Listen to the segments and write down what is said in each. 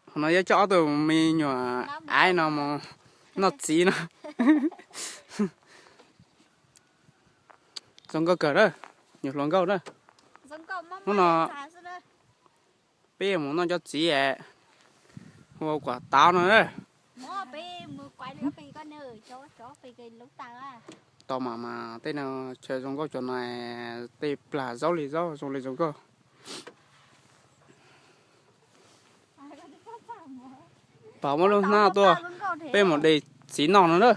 Qhov no yog coj ob tug me nyuam aiv no mus noj txiv no. Zoo nkauj kawg na, nyuam hluas nkauj na. Hnub no peb yuav mus noj cov txiv ua kuam tau no na. Tau mas mas tej no chaw zoo nkauj cov no, tej plag zaub li zaub zoo li zoo nkauj. Pog muab lub hnab tuaj, peb mus de txiv noj no na.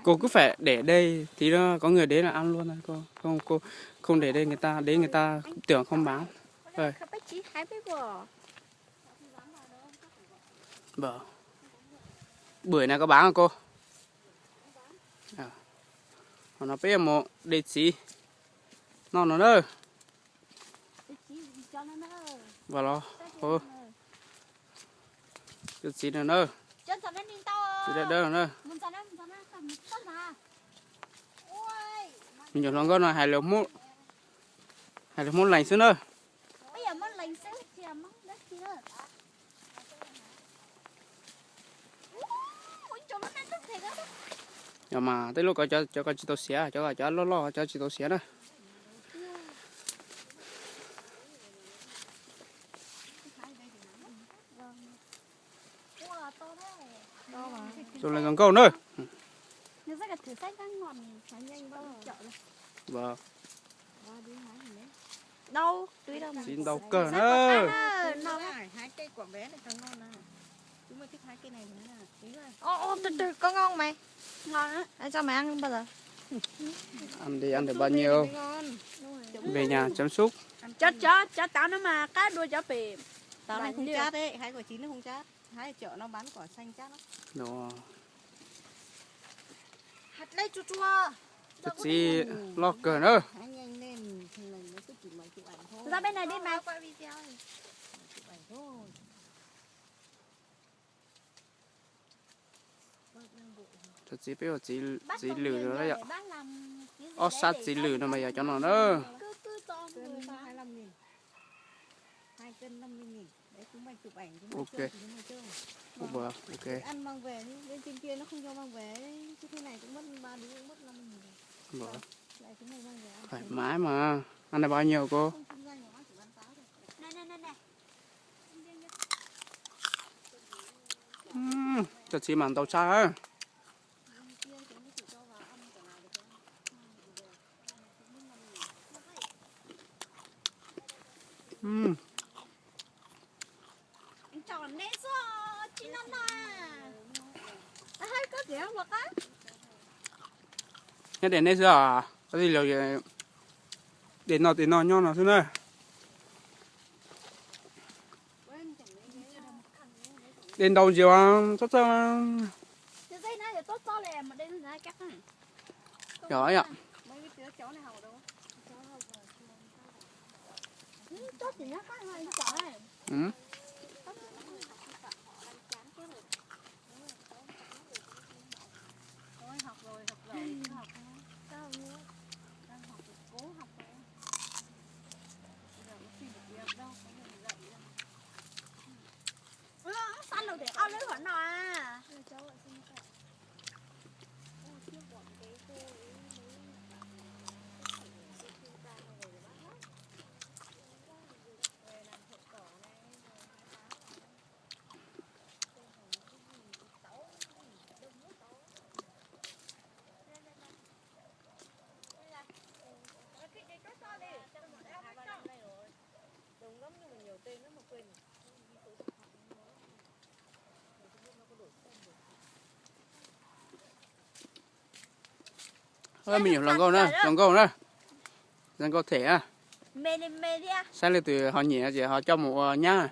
Cô cứ phải để đây thì nó có người đến là ăn luôn thôi cô. Không, cô không để đây người ta đến người ta tưởng không bán. Rồi. Vâng. Bưởi này có bán không cô? Ờ. Hồi nó peb mus de txiv noj no na. Vâng lo. Hu. Cov txiv no na. Txiv dawb dawb no na. Me nyuam hluas nkauj no hais lus Hmoob, hais lus Hmoob lees xwb na. Yog mas tej lub ko cov ko tsis tau siav, cov ko cov loj loj cov tsis tau siav na. Zoo li zoo nkauj na. Txiv ntau kawg na. Ăn đi ăn được bao nhiêu? Về nhà chăm súc. Cov, cov, cov tav no mas qab dua cov pem. Tav no không chát đấy, hái của chín nó không chát. Hái ở chợ nó bán quả xanh chát lắm. Đó. Hạt lê chua chua. Cov txiv loj kawg na. Hái nhanh lên, thằng này nó cứ chụp máy chụp ảnh thôi. Ra bên này đi mày. Quay video này. Chụp ảnh thôi. Cov txiv peb ua txiv lwm no yom. Ob sab txiv lwm no mas yog cov no na. Ok. Ok. Thoải mái mà. Ăn được bao nhiêu cô? Cov txiv mas ntau tshaj. Nyob deb neb xwb os, koj tij laug deb no deb no nyob no xwb na. Deb ntau ntsis txob txob. Yog yom. Me nyuam hluas nkauj na, hluas nkauj na. Hluas nkauj them na. Saib leej twg ho nyiam ces ho coj mus ua nyab.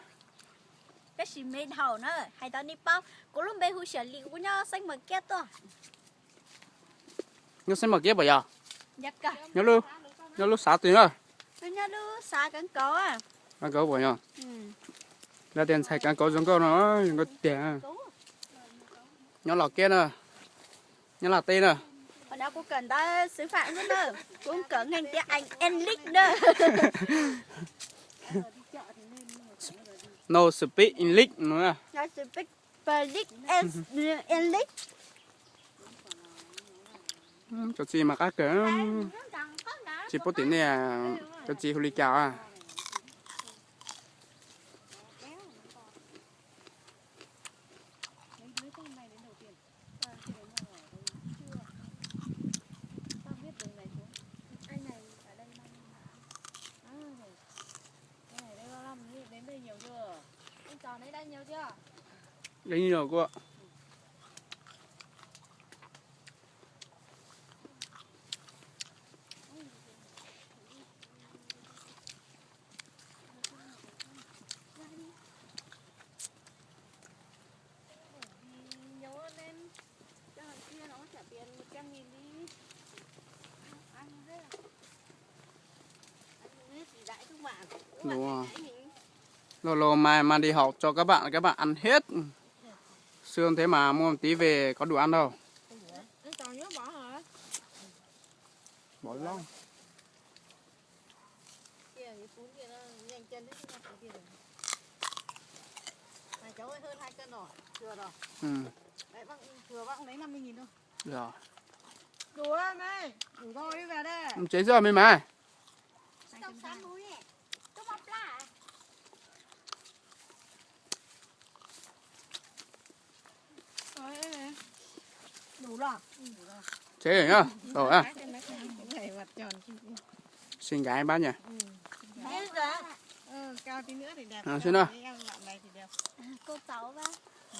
Tab sis me dhau na, hais tau nej paub, kuv lub npe hu Siam Lis, kuv nyob Xeeb Maum Kiab tuaj. Nyob Xeeb Maum Kiab puas yog? Nyob lub, nyob lub xav twg na? Nyob lub xav Kav Kauv. Kav Kauv puas yog? Lawv tias ntxhais kaav kauv zoo nkauj no, zoo nkauj tiag. Nyob Los Kiab na, nyob Los Teb na. Hồi đó cô cần tới xứ Phạm rất nơ. Cũng cỡ ngành tiếng Anh English đó. No speak English no. No speak English. Cov txiv mas qab kawg. Tsis paub tim nej cov txiv hu li cas. Đến nhiều chưa? Đến nhiều quá. Nhớ lên cho thằng kia nó trả tiền một trăm nghìn đi. Ăn thế. Ăn thế thì đãi các bạn. Các bạn Đúng rồi. Đãi mình. Lâu lâu mai mang đi học cho các bạn, các bạn ăn hết. Sương thế mà mua một tí về có đủ ăn đâu. Ăn còn nhớ bỏ hả? Bỏ lắm. Kia, cái cún kia nó nhanh chân đấy, nó cún kia rồi. Mà cháu hơi hơn hai cân rồi, thừa rồi. Ừ. Đấy, bác, thừa bác lấy năm mươi nghìn thôi. Rồi. Đủ đấy, mày. Đủ rồi, đi về đây. Không chế rau mày mà. Trong xóm núi ấy, có bắp lá à? Đủ rồi. Đủ rồi. Chế rồi nhá. Rồi á. Cái này mặt tròn. Xin cái bác nhỉ. Hết rồi. Ờ, cao tí nữa thì đẹp. Ờ, xin đó. Cái ăn bạn này thì đẹp. Cô cháu bác.